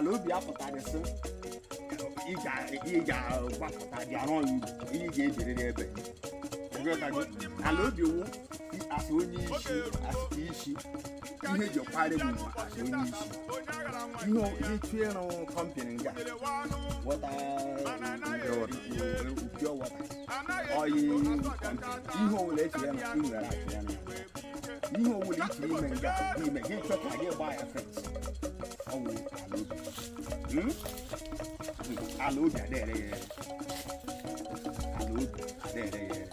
Ala obi apụtaghị sị ị ga-agbapụta bịa rụọ ya ugbo, ihe ị ga-ejiriri ebe. Ịghọtago? Ala obi wụ asị onye isi, asị isi ihe eji kwara gị ugwu, asị onye isi ihe ihe chụọ ịrụ company nga water, pure water, oil company, ihe ọbụla echere na ị nwere atụ ya na ihe ọbụla ichere ime nga ime gị chọ ka gị gbaa ya fence. Ọwụ ala obi. Ala obi adịghị ya ere. Ala obi adịghị ya ere.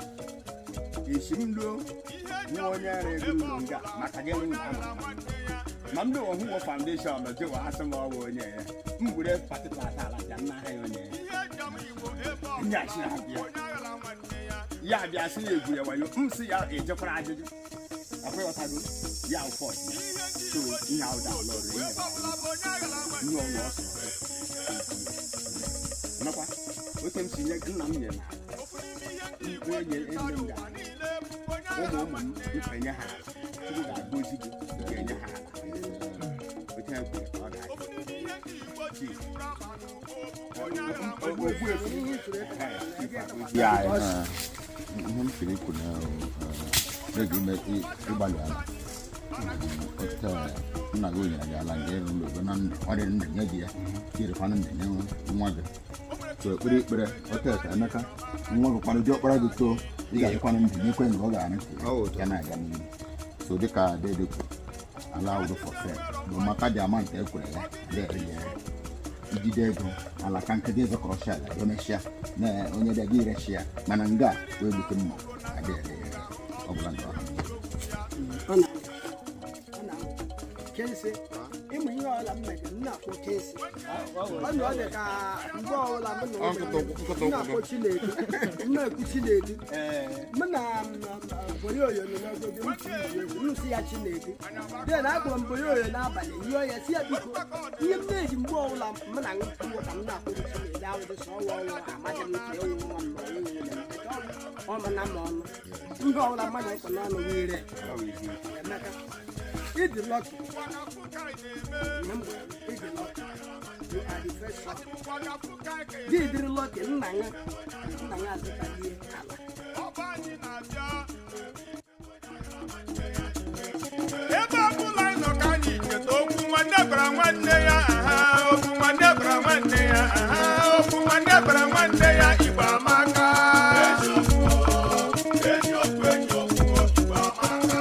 Esi m luo nwa onye ara ego ụlọ nga maka gị nwa ama ma ndị ọhụụ foundation jewa asị m ọwụ onye ya m were particular ala bịa nna ha ya onye ya nyachi abịa ya abịa sị ya egwu ya wayo m sị ya ejekwara ajụjụ akwụghọtago ya ụfọdụ ya. So ihe ahụ da ala ọrụ ihe ihe ọnụ ọsọ nakwa ote m si nye nna m nyere n'ala onye nye nne m ga ụmụ ụmụ m nkwenye ha ala. Chukwu ga-agọzi gị, ị ga-enye ha ala otu ha kwere ka ọ ga-adị. Chief. Ogbuefi. Ya ihe m siri ikwu na n'oge ime ịgbalị ala otu nna gị nyere gị ala nke ịrụ ụlọ na ndụ ọ dị ndụ nye gị ya tirekwanụ ndụ nye nwa gị. So ekpere ikpere otu ka Emeka nwa gị kwanụ diọkpara gị too, ị ga-adịkwanụ ndụ nyekwe mgbe ọ ga-arụ ya na-aga n'ihu. So dịka dede kwuru, ala wụrụ for sale bụ maka dị ama nke ekwere ya dere ya ijide ego ala ka nkịtị ịzọkọrọchi ala emesịa na onye dị gị iresi ya, mana nga wee gbute mma adịghị ere ya ọ bụla nke ọha. Ọ na kensi ịmụ ihe ọbụla m megere, m na-akpọ kensi ọ na ọ dị ka mgbe ọbụla m na m na-akpọ Chinedu, m na-ekwu Chinedu. M na Boyoyo nọ n'ogogo m tiri egwu, m sị ya Chinedu. Then akpọrọ m Boyoyo n'abalị, yọọ ya si ya biko, ihe m na-eji mgbe ọbụla m na aṅụ ka m na-akpọ Chinedu awụdị sọ ọwa ọnwụ amaghị m ka ewu nwa m ma ewu nwunye m ọ ma na m ọnụ ihe ọbụla mmadụ nkọ n'ọnụ were. Emeka, ịdị lucky. Nne m gwara m, ịdị lucky. You are the first son. Gị dịrị lucky, nna gị azụtaghị ala. Ebe ọbụla anyị nọ ka anyị cheta okwu nwanne gwara nwanne ya aha, okwu nwanne gwara nwanne ya aha, okwu nwanne gwara nwanne ya. Igbo amaka, eziokwu, eziokwu, eziokwu, Igbo amaka,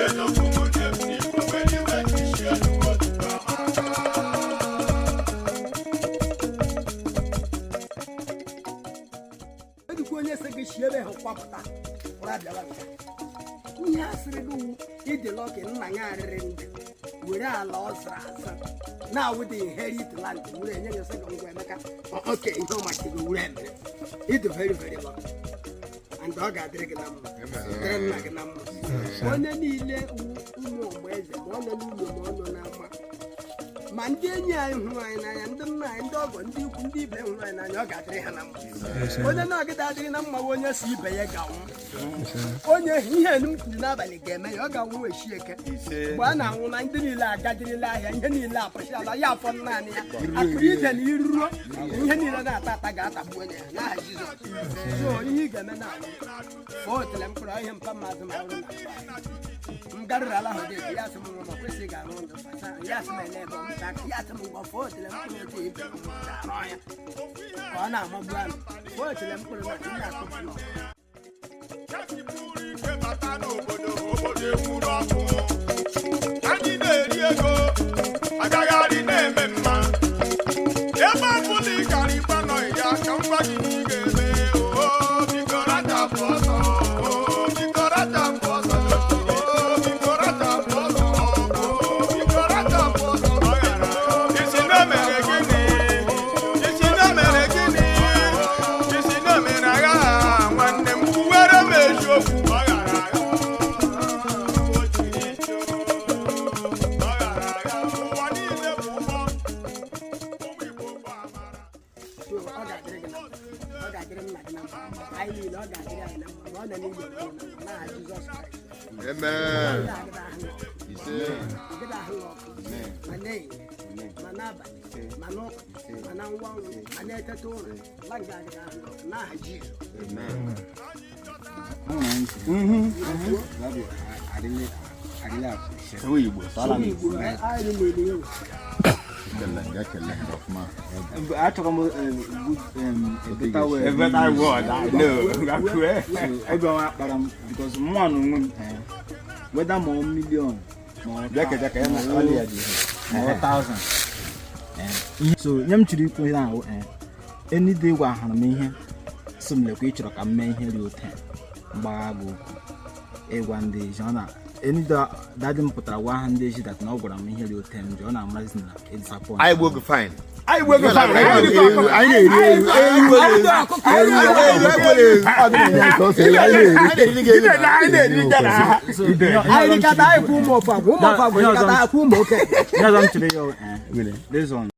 eziokwu. Nwunye m n'Igbo nwere iwe isi elu. Igbo amaka. Ejikwa onye sị gị si ebe ha kwapụta ụra bịawa nga ihe a sịrị gị wu ịdị lucky, nna ya arịrị ndị were ala ọ zara aza na-awụ dị inherit land were enye gị, sị gị ngwa Emeka, oke ihe ọ masịrị gị were emere. Ịdị very very lucky and ọ ga-adịrị gị na mma, dịrị nna gị na mma. Onye niile wu ụmụ ọgba eze, ma ọ nọ n'ụlọ ma ọ nọ n'ama, ma ndị enyi anyị hụrụ anyị n'anya, ndị nna anyị, ndị ọgọ, ndị ikwu, ndị ibe hụrụ anyị n'anya, ọ ga-adịrị ha na mma. Onye na-agịda adịghị na mma bụ onye si ibe ya ga-anwụ. Onye ihe enu m kwuru n'abalị ga-eme ya, ọ ga-anwụ echi eke. Mgbe a na-anwụ na ndị niile agajirila ahịa, ihe niile apụsịala ya, afọ naanị ya akụrụ ije na iruo ihe niile na-ata ata ga-atagbu onye ya n'aha Jizọs. So ihe ị ga-eme na fọọ otele mkpụrụ ihe mpa mmadụ ma ọrụ na m garuru ala ahụ dị ya sị m nwa ma kwesịrị ga-arụ ndụ fasa ya sị m ele ebe m ta ya sị m ngwa fọọ otele mkpụrụ otu ibe m ga-arụ ya ka ọ na-amagbu anụ fọọ otele mkpụrụ na ndị na-akụ block. Chachipụrụ ike bata n'obodo, obodo enwuru ọkụ. Anyị na-eri ego agagharị na-eme mma ebe ọbụla ị gara ịgba nọghị ya ka m gwa gị ihe ị ga-eme. Oo, biko rachapụ ọsọ. Oo, biko rachapụ ọsọ. Oo, biko rachapụ ọsọ. Oo, biko rachapụ ọsọ. Isi na mere gịnị? Isi na mere gịnị? Isi na mere agha. Nwanne m, kwuwere m eziokwu. Ọ ghara agha. O jiri ike. Ọ ghara agha. Ụwa niile bụ ụgbọ. Ụmụ Igbo bụ amara. So ọ ga-adịrị gị na mma, ọ ga-adịrị nna gị na mma, anyị niile ọ ga-adịrị anyị na mma, ma ọ nọ n'igwe ma ọ nọ na mma, n'aha Jizọs Kraịst. Amen. Ọ ga-agịda ahụ Ise. ọkụ, ọgịda ahụ ọkụ ma na-enye. Ma n'abalị, ma n'ụtụtụ, ma na ngwa ọrụ, ma na-eteta ụra la nga agaghị ahụ gị ọkụ n'aha Jizọs. Sụwa Igbo, sụọla m Igbo Igbo. anyị nwere iwu. Ekele nga ekele nga ọfụma. Achọrọ m good, a better way. A better word, I know. Gakwe. So, obi ọma kpara m because mụ na onwe m, whether ma ọ million ma ọ Bịa keja ka ya na ọlị ya dị. ma ọ thousand. So nye m chiri ikwu ihe ahụ, any day gwa hụrụ m ihe si m lekwa ị chọrọ ka m mee ihe dị ote mgbagha gị okwu ịgwa ndị ezi ọ na any day daddy m pụtara gwa ha ndị ezi that na ọ gwara m ihe dị ote m ji ọ na-amazi na disappoint. Anyị gbuo gị fine. Anyị gbuo gị fine. Anyị na-eri ewu. Ewu ewu. Ọ dị na nke ose, anyị na-eri. Anyị na-eri gị na ha. So, ihe Anyị ọzọ m rikata, anyị kwụ ụmụ ọfagwụ, ụmụ ọfagwụ Ihe ọzọ rikata, akwụ ụmụ oke. Ihe ọzọ m chere ya, this one.